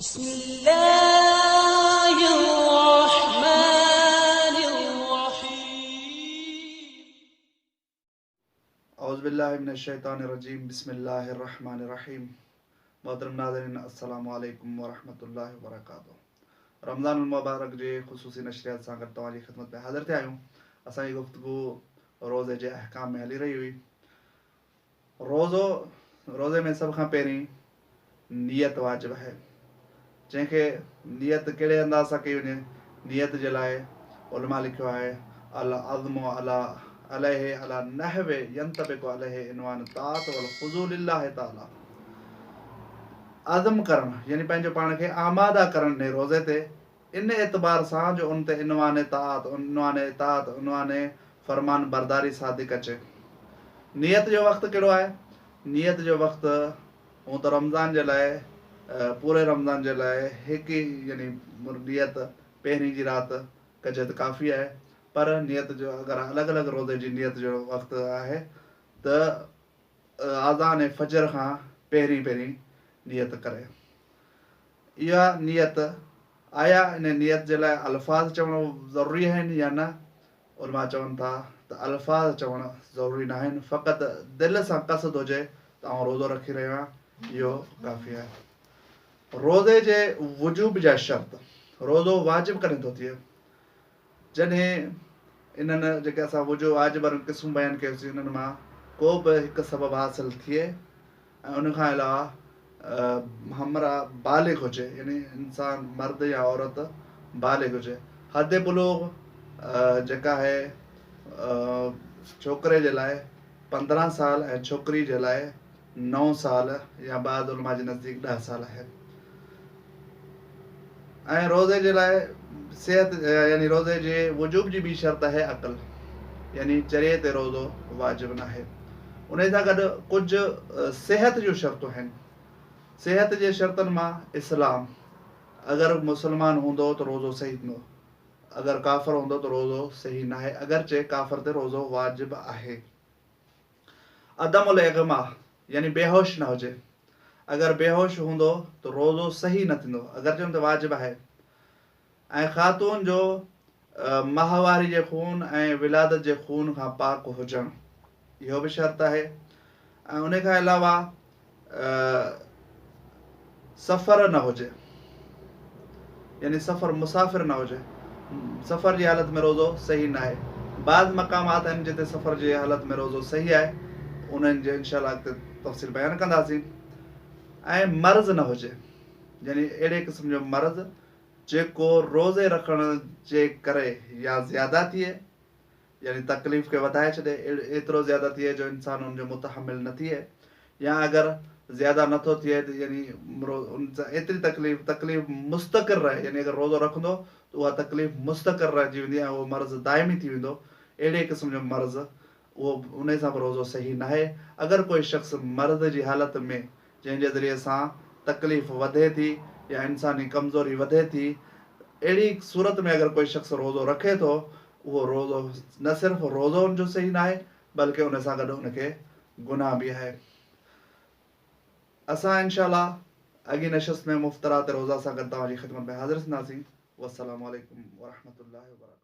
بسم الله الرحمن الرحيم. اعوذ بالله من الشيطان الرجيم بسم الله الرحمن الرحيم. محترم ناظرين، السلام عليڪم ورحمة الله وبرڪاته. رمضان المبارڪ جي خصوصي نشريات سان گڏ توهان جي خدمت ۾ حاضر ٿيا آهيون. اسان جي گفتگو روزي جي احڪام ۾ هلي رهي هئي. روزو، روزي ۾ سڀ کان پهرين نيت واجب آهي. جنهن کي نيت ڪهڙي انداز سان ڪئي وڃي؟ نيت جي لاء علماء لکيو آهي، العزم علي عليه علي نحو ينطبق عليه عنوان الطاعت والخضوع لله تعالي. عزم ڪرڻ يعني پنهنجو پاڻ کي آماده ڪرڻ انهي روزي تي ان اعتبار سان جو ان تي عنوان طاعت، عنوان اطاعت، عنوان فرمان برداري صادق اچي. نيت جو وقت ڪهڙو آهي؟ نيت جو وقت هونء ته رمضان جي لاء پوري رمضان جي لاء هڪ ئي يعني نيت پهرين جي رات ڪجي ته ڪافي آهي، پر نيت جو اگر الڳ الڳ روزي جي نيت جو وقت آهي ته اذان فجر کان پهرين پهرين نيت ڪري. اها نيت آيا ان نيت جي لاء الفاظ چوڻ ضروري آهن يا نه؟ علماء چون ٿا ته الفاظ چوڻ ضروري ناهن، فقط دل سان قصد هجي ته آئون روزو رکي رهيو آهيان، اهو ڪافي آهي. روزي جي وجوب جا شرط، روزو واجب ڪڏهن ٿو ٿئي؟ جڏهن انهن جيڪي اسان وجوب واجب واريون قسمون بيان ڪيوسين انهن مان ڪو به هڪ سبب حاصل ٿئي ۽ ان کان علاوه همراهه بالغ هجي يعني انسان مرد يا عورت بالغ هجي. حد بلوغ جيڪا آهي ڇوڪري جي لاء 15 سال ۽ ڇوڪري جي لاء 9 سال يا بعض علماء جي نزديڪ 10 سال آهي. ۽ روزي جي لاء صحت يعني روزي جي وجوب جي ٻي شرط آهي عقل يعني چريي تي روزو واجب ناهي. انهي سان گڏ ڪجهه صحت جون شرطون آهن. صحت جي شرطن مان اسلام، اگر مسلمان هوندو ته روزو صحيح ٿيندو، اگر ڪافر هوندو ته روزو صحيح ناهي، اگرچه ڪافر تي روزو واجب آهي. عدم الاغماء يعني بيهوش نه هجي، اگر بيهوش هوندو ته روزو صحيح نه ٿيندو اگرچه ان تي واجب آهي. ۽ خاتون جو ماهواري جي خون ۽ ولادت جي خون کان پاڪ هجڻ اهو به شرط آهي. ۽ ان کان علاوه سفر نه هجي يعني سفر مسافر نه هجي، سفر جي حالت ۾ روزو صحيح ناهي. بعض مقامات آهن جتي سفر جي حالت ۾ روزو صحيح آهي، انهن جو انشاء الله اڳتي تفصيل بيان ڪنداسين. ۽ مرض نه هجي يعني اهڙي قسم جو مرض جيڪو روزي رکڻ جي ڪري يا زياده ٿئي يعني تڪليف کي وڌائي ڇڏي، ايترو زياده ٿئي جو انسان ان جو متحمل نه ٿئي، يا اگر زياده نه ٿو ٿئي ته يعني ان سان ايتري تڪليف تڪليف مستقر رهي يعني اگر روزو رکندو ته اها تڪليف مستقر رهجي ويندي ۽ اهو مرض دائمي ٿي ويندو، اهڙي قسم جو مرض اهو انهي سان به روزو صحيح ناهي. اگر ڪوئي شخص مرض جي حالت ۾ جنهن جي ذريعي سان تڪليف وڌي ٿي يا انساني ڪمزوري وڌي ٿي، اهڙي صورت ۾ اگر ڪوئي شخص روزو رکي ٿو، اهو روزو نه صرف روزو ان جو صحيح ناهي بلڪه ان سان گڏ ان کي گناهه به آهي. اسان انشاء الله اڳين نشست ۾ مفطرات روزه سان گڏ توهان جي خدمت ۾ حاضر ٿينداسين. والسلام عليڪم ورحمة الله وبرڪاته.